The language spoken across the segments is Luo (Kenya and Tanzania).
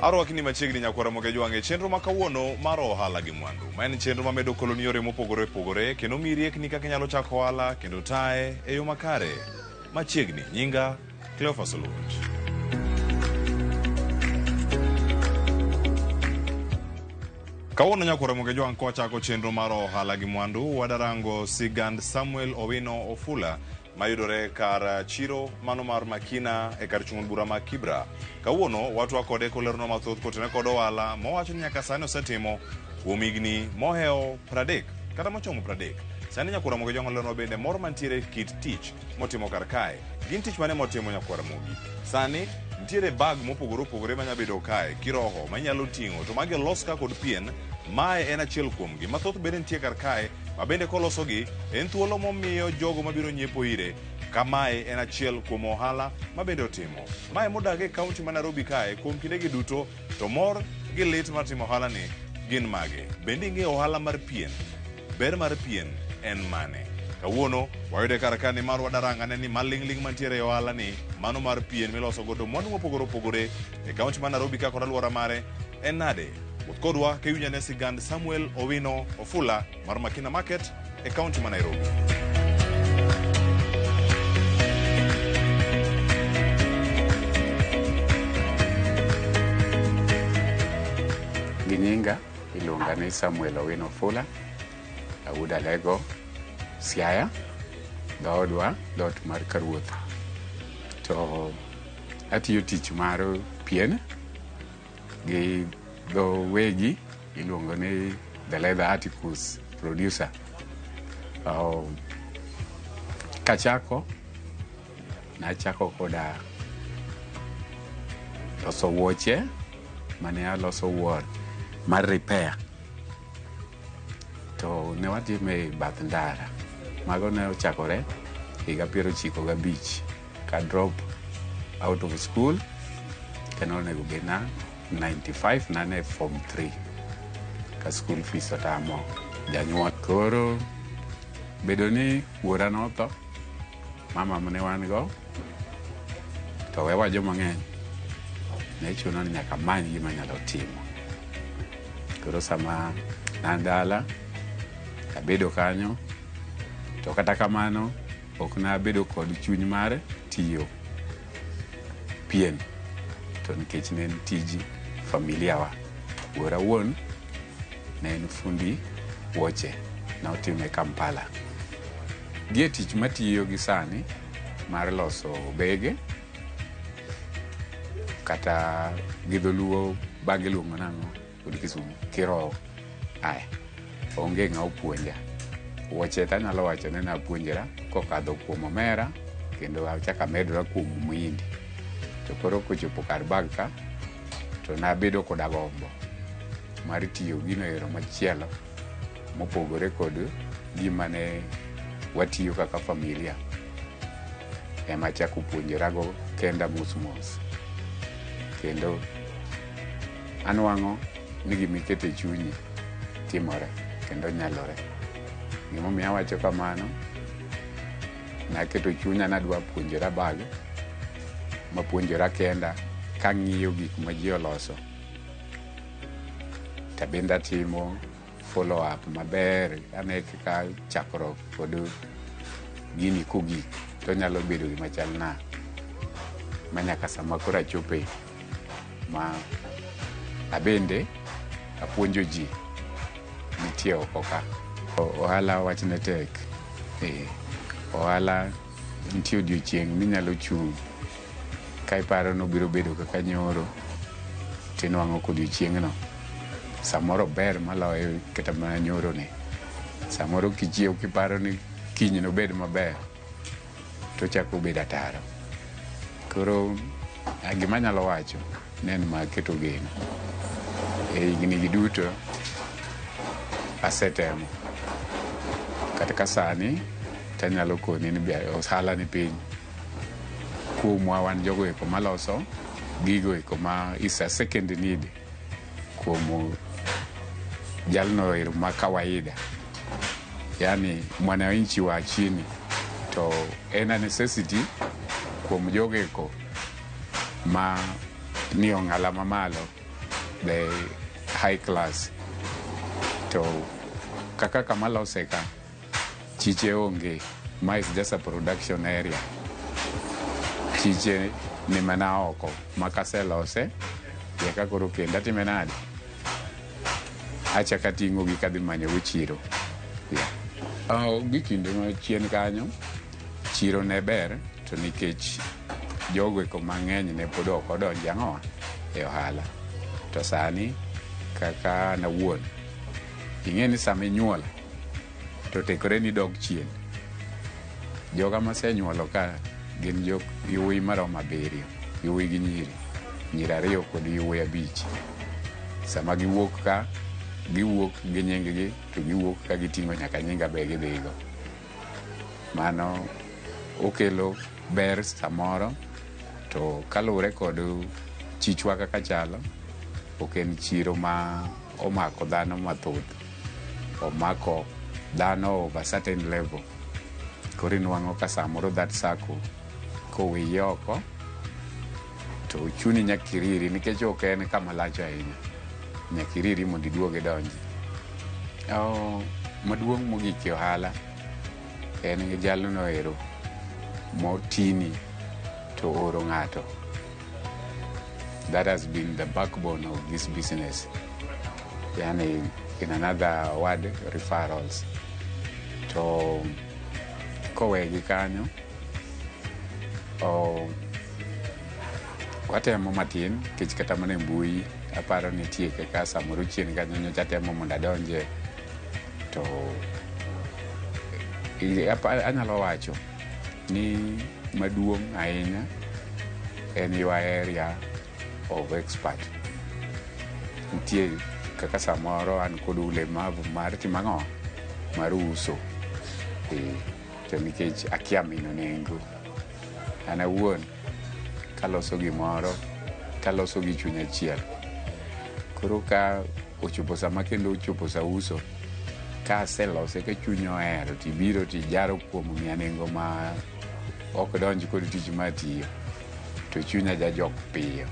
Arwakni machiegni nyakwara Ramogi Ajwang' e chenro ma kawuono mar ohala gi mwandu. Ma en chenro mamedo koloni yore mopogore opogore kendo miyi riekni kaka inyalo chako ohala kendo taye e yo makare. Machiegni, nyinga Cleophas Oluoch. Kawuono nyakwara Ramogi Ajwang' kwachako chenro mar ohala gi mwandu, wadarango sigand Samuel Owino Ofula mayudore kar chiro mano mar Makina e kar chung' bura ma Kibra. Kawuono watwa kode koleronwa mathoth kotenore kod ohala mowacho ni nyaka sani osetimo kuom higni mohewo 30 kata mochomo 30. Sani nyakwar Ramogi Ajwang' oleronwa bende mor mantiere e kit tich motimo kar kae. Gin tich mane motimo nyakwar Ramogi? Sani nitiere bag mopogore opogore manya bedo kae kiroho ma inyalo ting'o to magi olos ka kod pien. Mae en achiel kuomgi. Mathoth bende nitie kar kae ma bende kolosogi en thuolo momiyo jogo mabiro nyiepo ire ka mae en achiel kuom ohala ma bende otimo. Mae modak e kaunti ma Nairobi kae kuom kindegi duto to mor gi lit mar timo ohala ni gin mage? Bende ing'eyo ohala mar pien? Ber mar pien en mane? Kawuono wayude kar ka nimar wadarangane ni maling'ling' mantiere e ohala ni mano mar pien miloso godo mwandu mopogore opogore e kaunti ma Nairobi ka kod alwora mare en nade? Wuoth kodwa kiwinjo ane sigand Samuel Owino Ofula mar Makina Market e kaunti ma Nairobi. Gi nyinga iluonga ni Samuel Owino Ofula, awuod Alego, Siaya, dhoodwa dhoot mar Karuoth. To atiyo tich mar pien gi dho wegi iluongo ni the leather articles producer. Kachako, nachako koda loso wuoche mane aloso wuor mar repair to ne watime e bath ndara. Mago ne ochakore higa 95 ka drop out of school kendo onego bed na 95 nane form 3 ka school fees otamo janyuol. Koro bedo ni wuora notho, mama ne wan go to wewa joma ng'eny, ne chuno ni nyaka amany gima anyalo timo. Koro sama an dala abedo kanyo to kata kamano ok nabedo kod chuny mar tiyo pien to nikech ne en tij familia wa. Wuora wuon ne en fundi wuoche, notime Kampala. Gi e tich matiyo gi sani mar loso bege kata gi dholuo bag iluongo nang'o kod Kisumu kirowo. Aya, onge ng'a opuonja. Wuoche to anyalo wacho ni napuonjora kokadho kuom omera kendo achako amedora kuom muhindi. To koro kochopo kar bag ka to nabedo koda gombo mar tiyo gino e yo machielo mopogore kod gima ne watiyo kaka familia. Ema achako puonjorago kenda mos mos. Kendo anwang'o ni gima iketo e chunyi timore kendo nyalore. Gimomiyo awacho kamano, naketo chunya nadwa puonjora bag mapuonjora kenda kang'iyo gik ma ji oloso to bende atimo follow up maber ane kaka chakruok kod gini kogik to onyalo bedo gima chal nade ma nyaka sama koro achope ma abende apuonjo ji nitie oko ka. Ohala wachne tek. Ohala nitie odiochieng' minyalo chung' ka iparo ni obiro bedo kaka nyoro tinwang'o kodiochieng'no samoro ober maloyo kata mana nyoro ni. Samoro kichiew kiparo ni kiny nobed maber tochako obedo ataro. Koro gima anyalo wacho ne en mar keto geno. E higni gi duto asetemo. Kata ka sani tanyalo koni ni ohala ni piny. Kuomwa wan jogo eko maloso gigo eko ma is a second need kuom jalno ero ma kawaida. Yani mwananchi wa chini to en a necessity kuom jogo eko ma ni ong'ala mamalo. the high class. To kaka kama lose ka, chiche onge. Ma is just a production area. Chiche ni mana oko ma kaselose eka koro kendo atime nade? Achako ating'o gi kadhi manyogo chiro. Yeah. Gi kinde machien kanyo, chiro ne ber to nikech jogo eko mang'eny ne pod ok odonjo ang'owa e ohala. To sani kaka an awuon, ing'e ni sama inyuol to tekre ni dok chien. Joga masenyuolo ka gin jok yowuoyi maromo 7, yowuoyi gi nyiri, nyiri 2 kod yowuoyi 5. Sama giwuok ka, giwuok gi nying gi to giwuok ka giting'o nyaka nyinga be gidhigo. Mano okelo ber samoro to kaluwore kod chichwa kaka chalo, ok en chiro ma omako dhano mathoth. Omako dhano of a certain level. Koro inwang'o ka samoro that circle kowiye oko to chuni nyaka iriri nikech ok en kama lach ahinya. Nyaka iriri mondo iduog idonji. Maduong' mogik e ohala en jalno ero motini to oro ng'ato. That has been the backbone of this business. Yani, in another word, referrals. To kowegi kanyo, watemo matin, nikech kata mana e mbui, aparo ni nitie kaka samoro chien kanyo nyocha atemo mondo adonje, to anyalo wacho ni maduong' ahinya en your area of expert. Nitie kaka samoro an kod ulemavu mar timo ang'o? Mar uso. To nikech akia mino nengo. An awuon kaloso gimoro, taloso gi chuny achiel. Koro ka ochopo sama kendo ochopo sa uso, ka aselose ka chuny ohero tibiro tijaro kuom miya nengo ma ok donj kod tich ma atiyo, to chunya jajok piyo.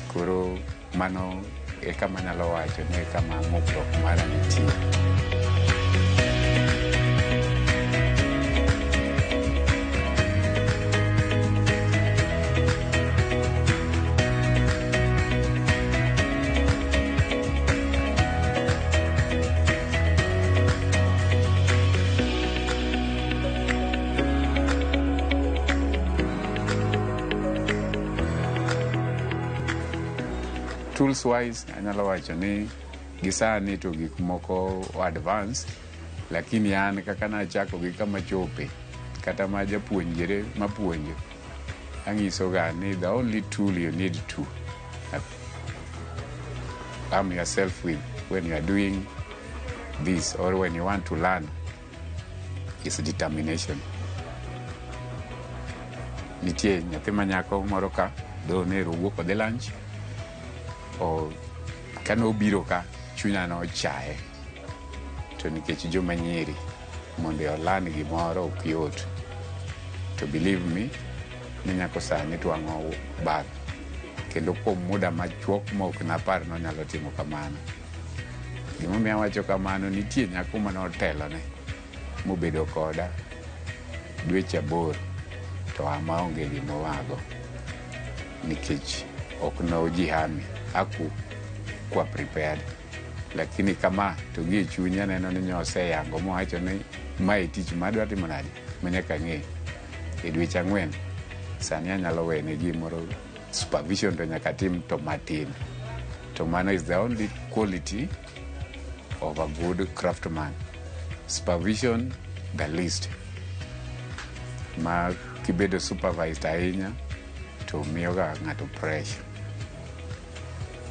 Koro mano e kama anyalo wacho ni e kama ng'ukruok mara nitie. Tools wise, anyalo wacho ni gisani to gik moko advance, lakini an kaka nachako gi kama chope, kata ma japuonjre mapuonjo, ang'iso ga ni the only tool you need to arm yourself with when you are doing this or when you want to learn is determination. Nitie nyathi ma nyako moro ka dho nero owuok odhi lunch, o kane obiro ka chunya nochaye, to nikech joma nyiri mondo olan gimoro ok yot, to believe me ni nyako sani twang'o bag kendo kuom muda machuok ma ok napar nonyalo timo kamano. Gimomiyo awacho kamano, nitie nyako mane otelone mobedo koda dweche 8 to ama onge gimowago nikech ok nojihami aku kwa prepared. Lakini kama to gi e chunya aneno ni nyoseyango mowacho ni mae tich madwa timo nade ma nyaka ang'e. E dweche 4 sani anyalo wene gimoro supervision to nyaka tim to matin. To mano is the only quality of a good craftsman. Supervision the least. Ma kibedo supervised ahinya to miyoga ng'ato pressure.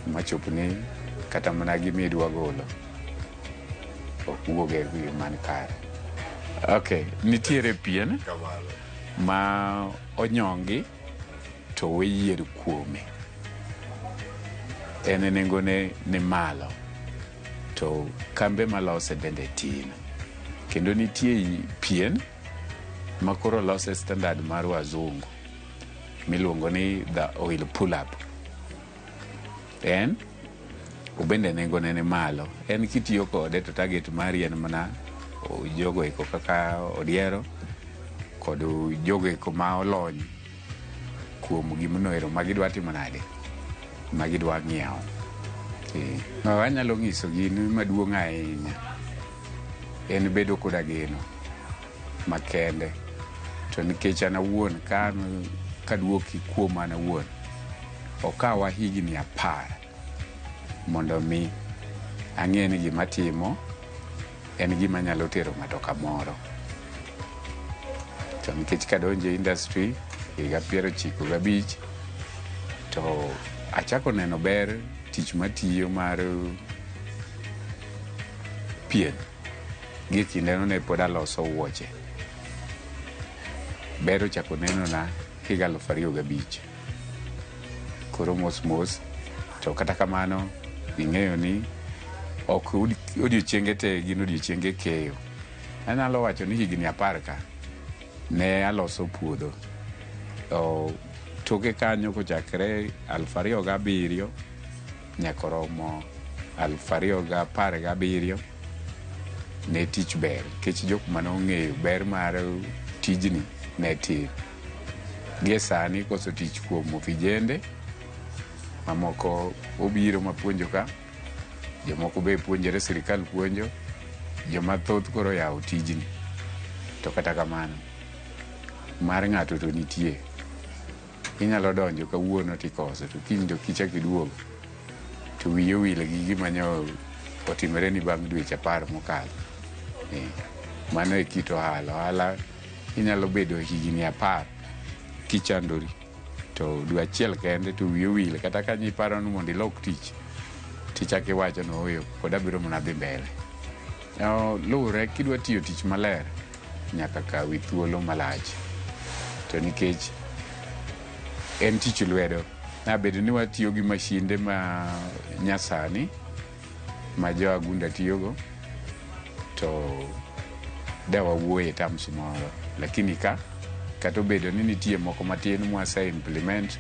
Machop ni kata mana gima idwa golo ok wuog e yo man kare. Okay, nitiere pien ma onyongi to we yier kuome. En nengone ni malo to kambe malose bende tin. Kendo nitie pien ma koro lose standard mar wazungu miluongo ni the oil pull up. En Obende nengone ni malo. En kitiyo kode to target mari en mana jogo eko kaka Odiero kod jogo eko ma olony kuom gimno ero ma gidwa timo nade, ma gidwa ng'iewo. No, anyalo nyisogi ni maduong' ahinya en bedo koda geno makende. To nikech an awuon ka an kaduoki kuom an awuon, okawa higni 10 mondo mi ang'e ni gima timo en gima nyalo tero ng'ato kamoro. To nikech kadonjo e industry higa 95 to achako neno ber tich matiyo mar pien. Gie kindeno ne pod aloso wuoche. Ber ochako nenona higa 2005. Koro mos mos, to kata kamano ing'eyo ni ok odiochienge te gin odiochienge keyo. Anyalo wacho ni higni 10 ka ne aloso puodho. Toke kanyo kochakre 2007 nyaka oromo 2017 ne tich ber nikech jok mane ong'eyo ber mar tijni ne tin. Gie sani koso tich kuom vijende mamoko obiro mapuonjo ka, jomoko be puonjore, sirikal puonjo, joma thoth koro oyawo tijni. To kata kamano, mar ng'ato to nitie. Inyalo donjo kawuono tikoso, to kiny to kichako iduogo to wiyi owil gi gima nyo otimore ni bang' dweche 10 mokalo. Mano e kit ohala. Ohala inyalo bedo higni 10 kichandori to dwe achiel kende to wiyi owil, kata ka niparo ni mondo ilok tich tichako iwacho ni ooyo pod abiro mana dhi mbele. Luwore kidwa tiyo tich maler nyaka kawi thuolo malach, to nikech en tich lwedo, nabedo ni watiyo gi mashinde ma nyasani ma jo agunda tiyogo to da wawuoye terms moro, lakini ka kata obedo ni nitie moko matin mwase implement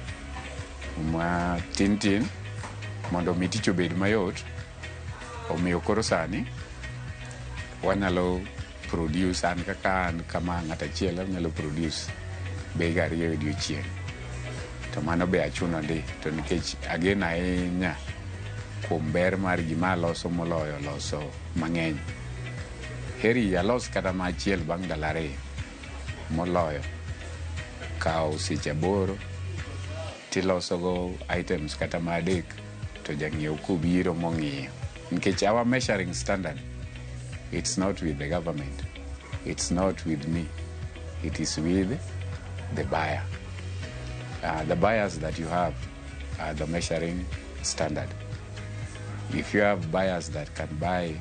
ma tin tin mondo mi tich obed mayot, omiyo koro sani wanyalo produce an kaka an kama ng'at achiel anyalo produce bege 2 e odiochieng', to mano be achuno ndi, to nikech ageno ahinya kuom ber mar gima aloso moloyo loso mang'eny. Heri alos kata ma achiel bang' ndalo 2 moloyo kawo seche 8 tilosogo items kata ma 3 to jang'iewo kobiro mong'iyo. Nikech our measuring standard, it's not with the government, it's not with me, it is with the buyer. The buyers that you have are the measuring standard. If you have buyers that can buy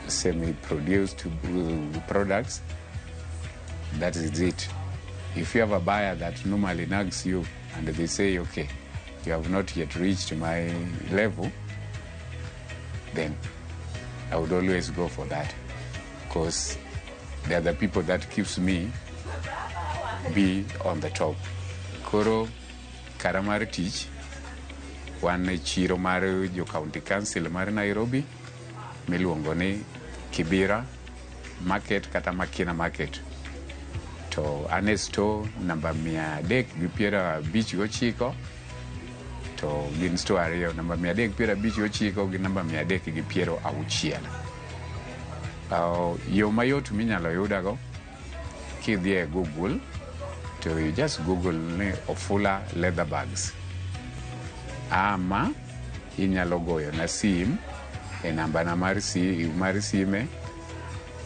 semi-produced products, that is it. If you have a buyer that normally nags you and they say, okay, you have not yet reached my level, then I would always go for that, because they are the people that keeps me be on the top. Koro kara mar tich, wan e chiro mar jo County Council mar Nairobi miluongo ni Kibera Market kata Makina Market. To an e store namba 359, to gin store 2, namba 359 gi namba 360. Yo mayot minyalo yudago kidhi e Google, to you just Google ni Ofula Leather Bags, ama inyalo goyo na sim e namba na mar sime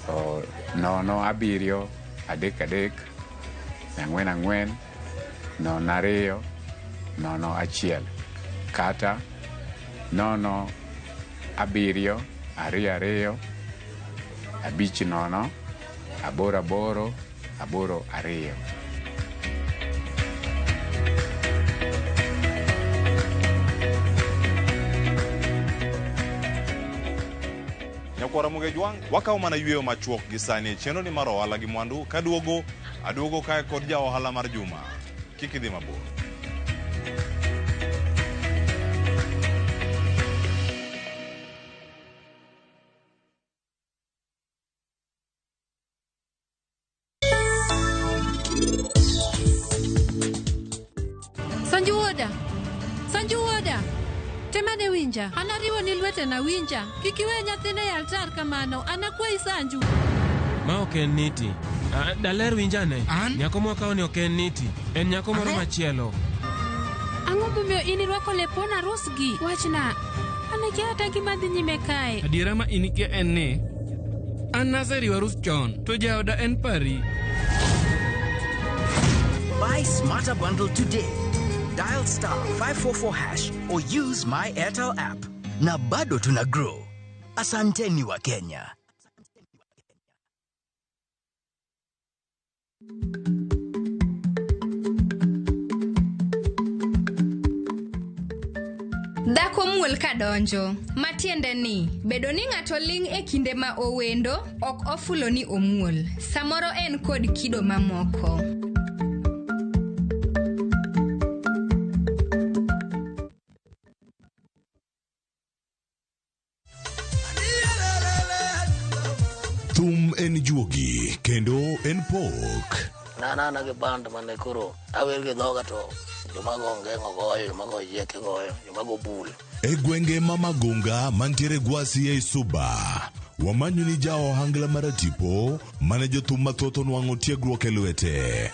0 7 3 3 4 4 0 2 0 1 kata 0 7 2 2 5 0 8 8 8 2. Nyakwara Mugejwang', wakawo mana yweyo machuok gi sani e chenro ni mar ohala gi mwandu. Kaduogo, aduogo kae kod ja ohala mar juma. Kik idhi mabor. wuoda. Sanju wuoda. Temane winja. An ariwo ni lwetena winja. Kik iwe nyathina e altar kamano. An akwayi Sanju. Ma ok en niti. Ah, daler winjane. An? Nyako mwakawo ni ok en niti. En nyako moro Ang'o? machielo. Ang'o momiyo in irwako lepon arus gi? Wachna. An akia kata gima dhi nyime kae. Adiera ma in ikia en ni an naseriwo arus chon to jaoda en Paris. Buy Smarter Bundle today. Dial star 544 hash or use my Airtel app. Na bado tuna grow. Asanteni wa Kenya. Dhako muol kadonjo, matiende ni bedo ni ng'ato ling' e kinde ma owendo ok ofulo ni omuol. Samoro en kod kido mamoko. Thum en juogi kendo en pok. An ana gi band mane koro awer gi dhoga to joma go ongeng'o goyo, joma go yieke goyo, joma go bul. E gwenge ma Magunga mantiere Gwasi ei Suba, wamanyo ni ja ohangla maratipo mane jothum mathoth onwang'o tiegruok e lwete.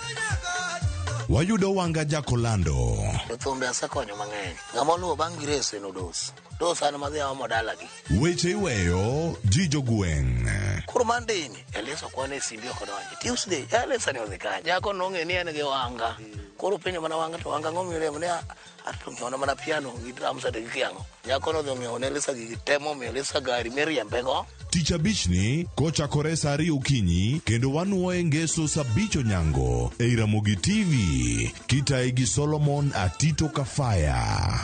Wayudo Wanga Jakolando. Jothumbe asekonyo mang'eny. Ng'ama oluwo bang' Grace en Odos. Dos an madhi aomo dalagi. Weche iweyo ji jogweng'. Koro Monday ni, Elisa kwane e simbi ok odonji. Tuesday, Elisa ni odhi kanye? Nyako nong'e ni en gi Wanga. Koro penjo mana Wanga to Wanga ang'o miremo ni ato ng'iewo mana piano gi drums ate gi kiang'o. Nyako nodhi ong'iewo ne Elisa gigi te momiyo Elisa gari miriembego. Tich abichni kochakore saa ariyo okinyi kendo wanuoye ngeso saa abich onyango ei Ramogi TV kitayi gi Solomon Atito Kafaya.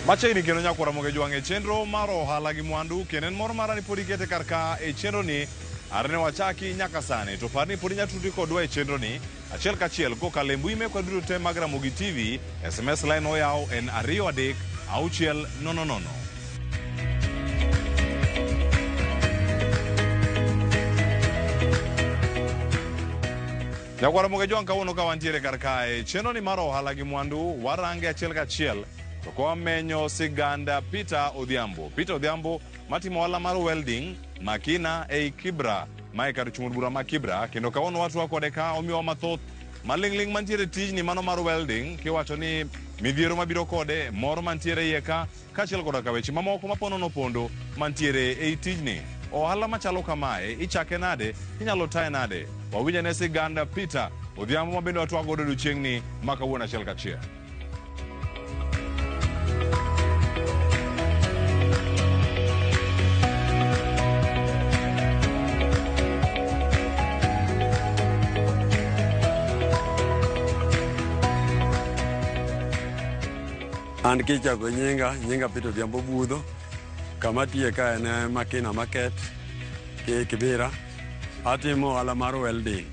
Machiegni kendo nyaka Ramogi Jwang' e chenro mar ohala gi mwandu kendo en mor mara ni pod ikete kar ka e chenro ni arne wachaki nyaka sani to par ni pod inyalo tudri kodwa e chenro ni achiel kachiel kokalo e mbui mekwa duto te mag Ramogi TV. SMS line oyaw en 23600. Nyakwar Ramogi Jwang' kawuono ka wantiere kar kae chenro ni mar ohala gi mwandu warange achiel kachiel to kwamenyo siganda Peter Odhiambo. Peter Odhiambo matimo ohala mar welding Makina ei Kibra mae kar chung' od bura ma Kibra kendo kawuono watwa kode ka omiyowa mathoth maling'ling' mantiere tijni mano mar welding kiwacho ni midhiero mabiro kode mor mantiere iye ka kaachiel koda ka weche mamoko maponono pondo mantiere ei tijni. Ohala machalo kamae ichake nade, inyalo taye nade? Wawinj ane siganda Peter Odhiambo ma bende watwa godo odiochieng'ni ma kawuono achiel kachiel. An kichako nyinga, nyinga Peter Odhiambo Budho. Kama atiye ka en Makina Market, Kibera. Atimo ohala mar welding.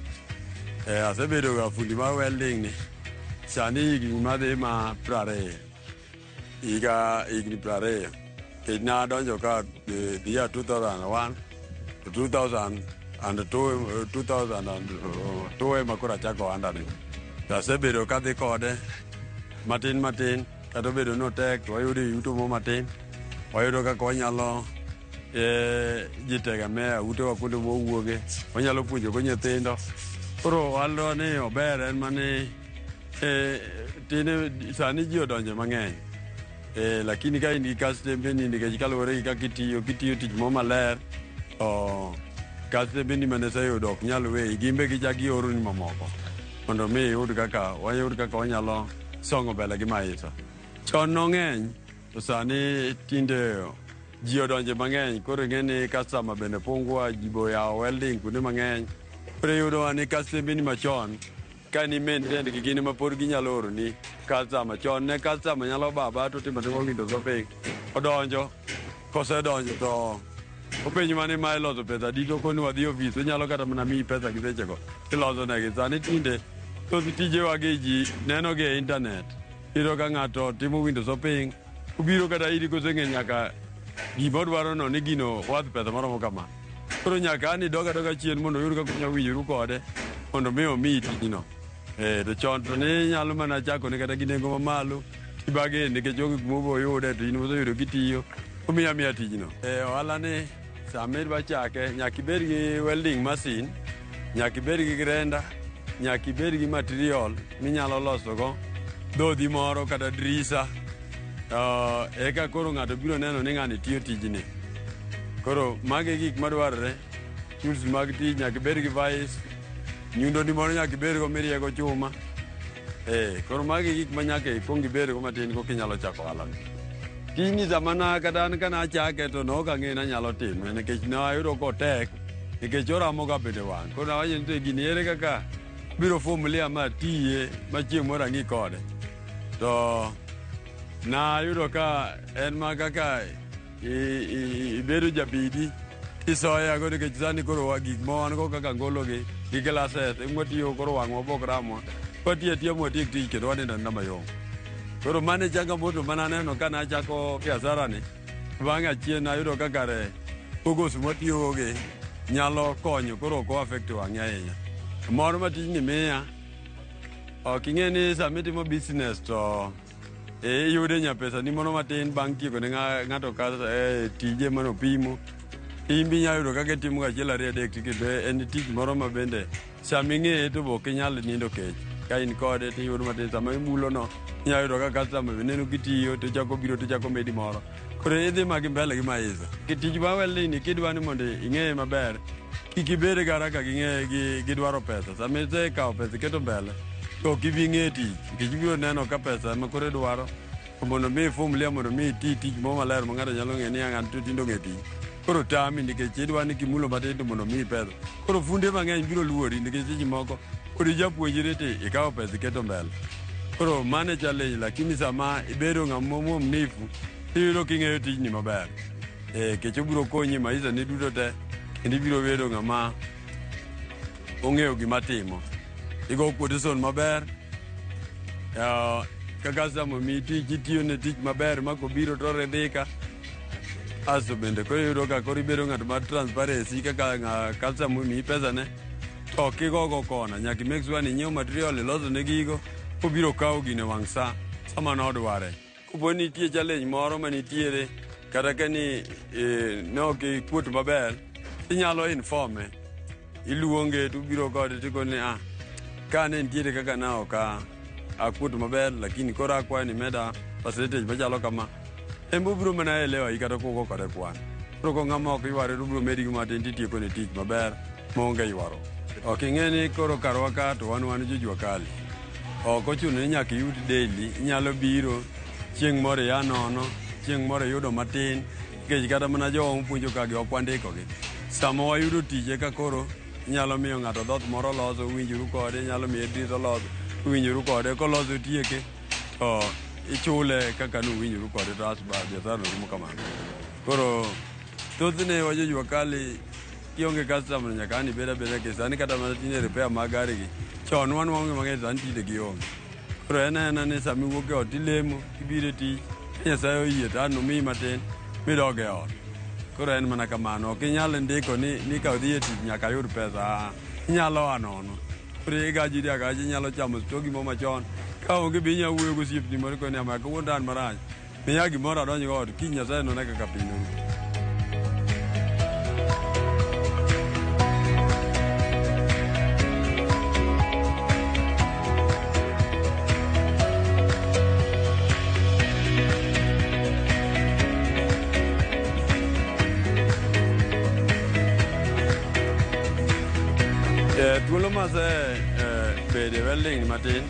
Asebedo ga fundi mar welding ni sani higni madhi ma 20. Higa higni 20. Nikech nadonjo ka the year 2001 to 2002, 2002 ema koro achako ohanda ni. To asebedo kadhi kode matin matin kata obedo ni otek to wayudo yuto mo matin. Wayudo kaka wanyalo jitegemea utewa kuonde mwawuoge, wanyalo puonjogo nyithindo. Koro ohalwa ni ober en mani tine sani ji odonje mang'eny. Lakini ka in gi kastembeni nikech kaluwore gi kaka itiyo, kitiyo tich mo maler, to kastembeni mane iseyudo ok nyal weyi, gin be gichak gioroni mamoko mondo mi iyud kaka wayud kaka wanyalo songo mbele gi maisha. Chon nong'eny to sani tinde ji odonje mang'eny, koro ing'e ni customer bende pungua, ji be oyawo welding kuonde mang'eny. Koro iyudo ni kastembeni machon ka ni maintain gi gin ema pod ginyalo oroni customer. Chon ne customer nyalo baba to timo atima window shopping, odonjo, kosedonjo to openji mana ni ma iloso pesa adi, to koni wadhi ofis, onyalo kata mana miyi pesa gi sechego tiloso negi. Sani tinde Thoth tijewa gi ji neno gi e internet. Iyudo ka ng'ato timo window shopping, obiro kata iri koseng'e nyaka gima odwaro no ni gino worth pesa maromo kama. Koro nyaka an idog adoga chien mondo uyud kaka unyalo winjoru kode mondo mi omiyi tijno. To chon to ne inyalo mana chako ne kata gi nengo mamalo tibage nikech onge kuma obo yude to in moseyudo kitiyo omiya miya tijno. Ohala ni sama idwa chake nyaka ibed gi welding machine, nyaka ibed gi grinder, nyaka ibed gi material minyalo losogo dhodhi moro kata drisa. Eka koro ng'ato biro neno ni ng'ani tiyo tijni. Koro magi e gik madwarore, tools mag tich nyaka ibed gi vice, nyundo ni moro nyaka ibed go miriego chuma. Koro magi e gik ma nyaka ikuong ibed go matin koka inyalo chako ohala ni. Tijni sama na kata an kana achake to nok ang'e ni anyalo time nikech ne ayudo kotek nikech oramo ga bende wang'. Koro nawacho ni to gini ere kaka biro fumilia ma tiye ma chieng' moro ang'i kode. To nayudo ka en ma kaka ibedo jabidi tisoye go nikech sani koro wa gik ma wan go kaka ngolo gi glasses ema watiyo koro wang'wa bok ramwa. Watiyo atiya mwatiek tich kendo wanindo aninda mayom. Koro mano e changamoto mane aneno ka nachako biashara ni. Bang'e achien nayudo ka kare goggles mwatiyogo gi nyalo konyo koro ok o affect wang'i ahinya. Mor ma tijni miya, ok ing'e ni sama itimo business to iyude nya pesa ni moro matin bang' tieko ne ng'ato ka tije manopimo. In be inyalo yudo kaka itimo achiel ariyo adek to en tich moro ma bende sama ing'eye to be ok inyal nindo kech. Ka in kode tiyudo matin sama imulo no inyalo yudo ka customer be neno kitiyo to chako biro to chako medi moro. Koro idhi ma gi mbele gi maisa. Tich mar welding ni kidwa ni mondo ing'eye maber, kik ibed gi haraka gi gidwaro pesa. Sama isekawo pesa iketo mbele, to ok ibi ng'e tich. Nikech ibiro neno ka pesa ema koro idwaro mondo mi ifumilia mondo mi iti tich moro maler ma ng'ato nyalo ng'e ni ng'ato to tinde ong'e tich. Koro tami nikech idwa ni kimulo matin to mondo miyi pesa. Koro funde mang'eny biro luori nikech seche moko pod ijapuonjri to ikawo pesa iketo mbele. Koro mano e challenge lakini sama ibedo ng'ama mwaminifu iyudo king'eyo tijni maber. Kech obiro konyi e maisha ni duto te kendo ibiro bedo ng'ama ong'eyo gima timo. Igo quotation maber, ka customer omiyi tich itiyo ne tich maber ma kobiro to oridhika. Asto bende koro iyudo ka koro ibedo ng'at mar transparency kaka customer omiyi pesa ne to ok igogo kona. Nyaka i make sure ni inyiewo material iloso ne gigo obiro kawo gino e wang' sa sama nodware. Kopo ni nitie challenge moro manitiere kata ka ni ne ok ikuot maber, inyalo informe. Iluonge to ubiro kode tikone ni ka ne nitiere kaka ne ok akuot maber lakini koro akwayo ni meda percentage machalo kama. En be obiro mana elewa kata kugo kode kwan. Koro ko ng'ama ok yware to obiro medi matin titieko ne tich maber maonge ywaruok. Ok ing'e ni koro karwa ka to wan jo jua kali. Ok ochuno ni nyaka iyud daily, inyalo biro chieng' moro iya nono, chieng' moro iyudo matin, nikech kata mana jowa mapuonjo ka gi ok wandikogi. Sama wayudo tich eka koro inyalo miyo ng'ato dhoth moro loso, uwinjoru kode, inyalo miye diris oloso, uwinjoru kode, koloso otieke to ichule kaka nuwinjoru kode to as biashara no rumo kamano. Koro thothne wa jo jua kali kionge customer nyaka an ibed abeda ke sani kata mana tinde repair mag gari gi chon wan waonge mang'eny sani tinde gionge. Koro en aena ni sama iwuok e ot tilemo, ibiro e tich, ka Nyasaye oyie to an nomiyi matin midog e ot. Koro en mana kamano, ok inyal ndiko ni ka odhi e tich nyaka ayud pesa, inyalo a nono. Koro igajiri agaja inyalo chamo stogi mo machon, ka onge be inyalo wuoyo gosiepni moro ikone ni ama kawuono to an marach, miya gimoro adonj go ot, kiny Nyasaye none kaka piny noru. Thuolo mase bede welding matin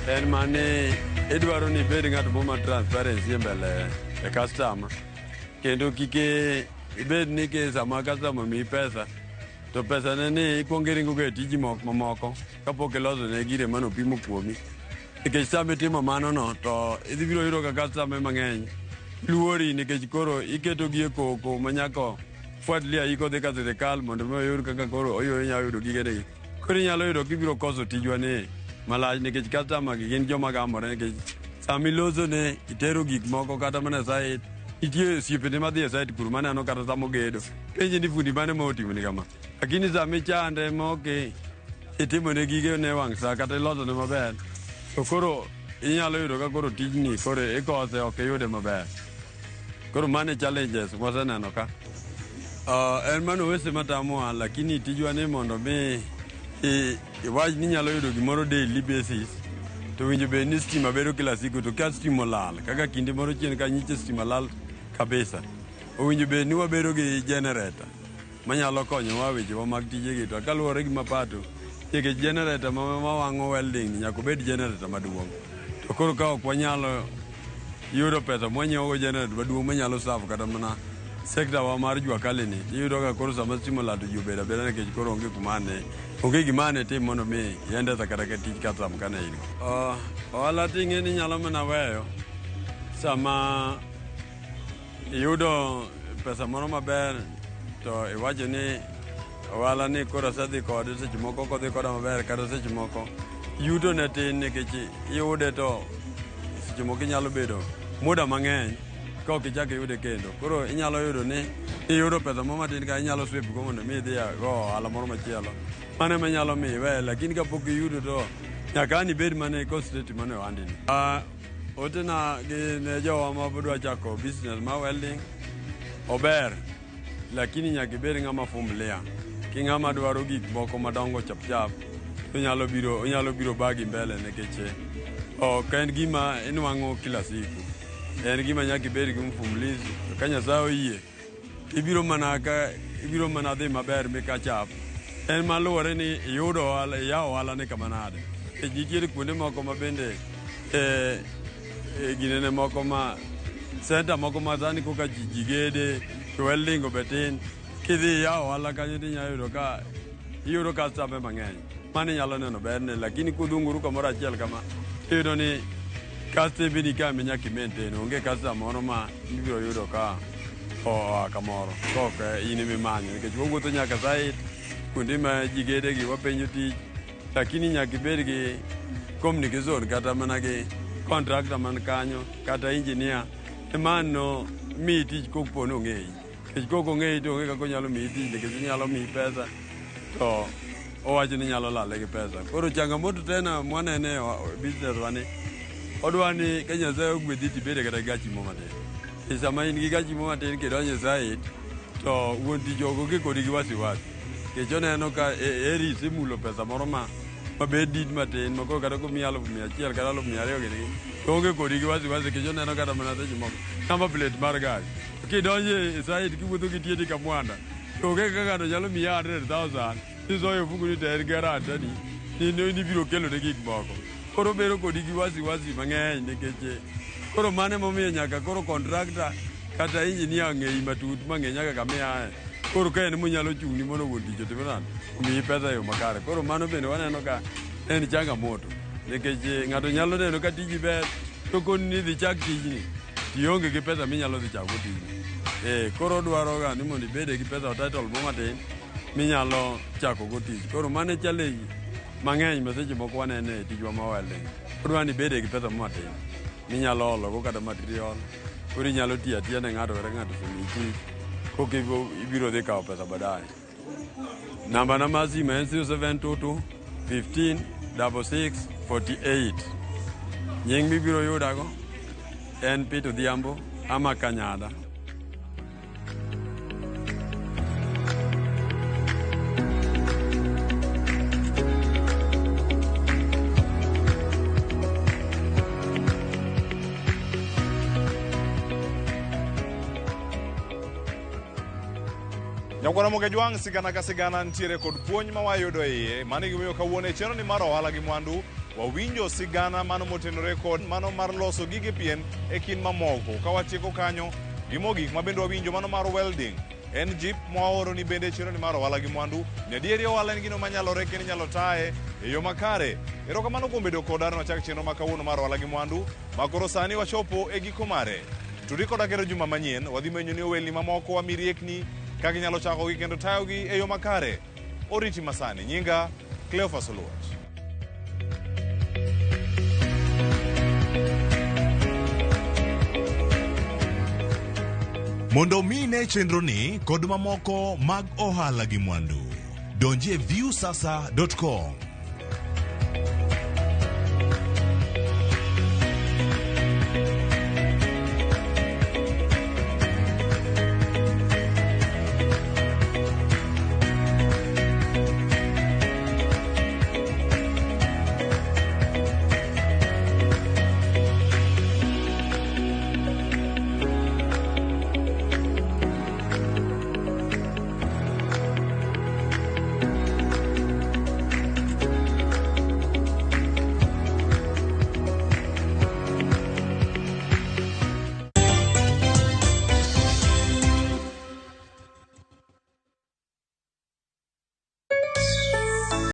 en mani idwaro ni ibed ng'at mo ma transparency e mbele e customer kendo kik ibed ni ke sama customer omiyi pesa to pesa ne ni ikuongo iringo go e tiji mamoko kapok iloso ne gire manopimo kuomi. Nikech sama itimo mano no to idhi biro yudo ka customer mang'eny luori nikech koro iketo gi e koko ma nyaka fuatilia iko dhi ka sirikal mondo mi oyud kaka koro oyo inyalo yudo gigene gi. Koro inyalo yudo kibiro koso tijwa ni. Malach nikech customer gi gin joma gamore nikech sama iloso ne itero gik moko kata mana e site nitie osiepene madhi e site kuro maneno kata sama ogedo penje ni fundi mane ma otimoni kama lakini sama ichande ma ok itimone gige ne wang' sa kata ilosone maber to koro inyalo yudo ka koro tijni koro ikose ok iyude maber. Koro mano e challenges mwaseneno ka. En mano wese matamowa lakini tijwa ni mondo mi iwach ni inyalo yudo gimoro daily basis to winjo bed ni stima bedo kila siku to ka stima olal kaka kinde moro chien ka nyiche stima lal kabisa owinjo bed ni wabedo gi generator manyalo konyowa wechewa mag tijegi to kaluwore gi mapato nikech generator ma wang'o welding ni nyaka obed generator maduong' to koro ka ok wanyalo yudo pesa mwanyiewogo generator maduong' manyalo serve kata mana sector wa mar jua kali ni iyudo ka koro sama stima olal to ji obedo abeda nikech koro onge kuma ne onge gima ne tim mondo mi iendesa kata ka tich kasam kane in go. Ohala ting'e ni inyalo mana weyo sama iyudo pesa moro maber to iwacho ni ohala ni koro asedhi kode seche moko ok odhi koda maber kata seche moko yuto ne tin nikech iyude to seche moko inyalo bedo muda mang'eny ka ok ichak iyude kendo koro inyalo yudo ni iyudo pesa moro matin ka inyalo sweep go mondo mi idhi go ohala moro machielo mano ema nyalo miyo iweye lakini kapok iyudo to nyaka an ibed mana concentrate mana e ohandini. Otena gi ne jowa ma dwa chako business mar welding ober lakini nyaka ibed ng'ama vumilia ki ng'ama dwaro gik moko madongo chapchap onyalo biro bagi mbele nikech ok en gima inwang'o kila siku en gima nyaka ibed gi mvumilizi to ka Nyasaye oyie ibiro mana ka ibiro mana dhi maber mika chap en maluwore ni iyudo ohala iyawo ohala ni kama nade nikech nitiere kuonde moko ma bende ginene moko ma center moko ma sani koka ji gede to welding be tin kidhi iyawo ohala kanyo tinyalo yudo ka iyudo customer mang'eny mano inyalo neno berne lakini kudhunguru kamoro achiel kama iyudo ni customer ni ka nyaka i-maintain onge customer moro ma ibiro yudo ka oa kamoro kok in emimanyo nikech wawuotho nyaka site kuonde ma ji gede gi wapenjo tich lakini nyaka ibed gi communication kata mana gi contractor man kanyo kata engineer emano miyi tich kopo ni ong'eyi nikech kok ong'eyi to onge kaka onyalo miyi tich nikech onyalo miyi pesa to owacho ni nyalo lale gi pesa koro changamoto tena mwanene e business wa ni odwa ni ka Nyasaye ogwedhi tibede kata gi gachi mo matin e sama in gi gachi mo matin kidonjo e site to wuon tich ok onge kodi gi wasiwasi nikech oneno ka eri isemulo pesa moro ma mabed dit matin ma koro kata komiyi 100,000 kata 200,000 gini to onge kodi gi wasiwasi nikech oneno kata mana seche moko number plate mar gari to kidonjo e site kiwuotho gi tieti ka mwanda to onge kaka ng'ato nyalo miyi 100,000 isoyo ofuku ni to en guarantee ni ni ibiro kelone gik moko koro bedo kodi gi wasiwasi mang'eny nikech koro mano emomiyo nyaka koro contractor kata engineer ng'eyi matut mang'e nyaka kama iaye koro ka en monyalo chung'ni mondo wuon tich otim nade omiyi pesa e yo makare koro mano bende waneno ka en changamoto nikech ng'ato nyalo neno ka tiji ber to koni ni dhi chak tijni tionge gi pesa minyalo dhi chako tijni koro odwaro ga ni mondo ibede gi pesa title mo matin minyalo chako go tich koro mano e challenge mang'eny ma seche moko waneno e tijwa ma welding odwa ni ibede gi pesa mo matin minyalo olo go kata material koro inyalo tiyo atiya ne ng'ato kata ng'ato osemiyi tich koka ibiro dhi kawo pesa baadaye namba na mar simu en 0722 15 66 48 nying mibiro yudago en Peter Odhiambo ama Kanyada. Nyakwara Mogejwang' sigana ka sigana nitiere kod puonj ma wayudo e iye. Mano e gimomiyo kawuono e chenro ni mar ohala gi mwandu wawinjo sigana mano motenore kod mano mar loso gige pien e kind mamoko. Ka watieko kanyo gi mogik ma bende wawinjo mano mar welding. En jip mwaoro ni bende e chenro ni mar ohala gi mwandu. Ni adieri ohala en gino manyalore kendo inyalo taye e yo makare. Erokamano kuom bedo koda nwachak chenro ma kawuono mar ohala gi mwandu ma koro sani wachopo e giko mare. Tudi koda kendo juma manyien wadhi menyo ni owelni mamoko wami riekni kaka inyalo chakogi kendo tayogi e yo makare. Oriti masani. Nyinga Cleophas Oluoch. Mondo mi ine chenroni kod mamoko mag ohala gi mwandu, donjie viusasa.com.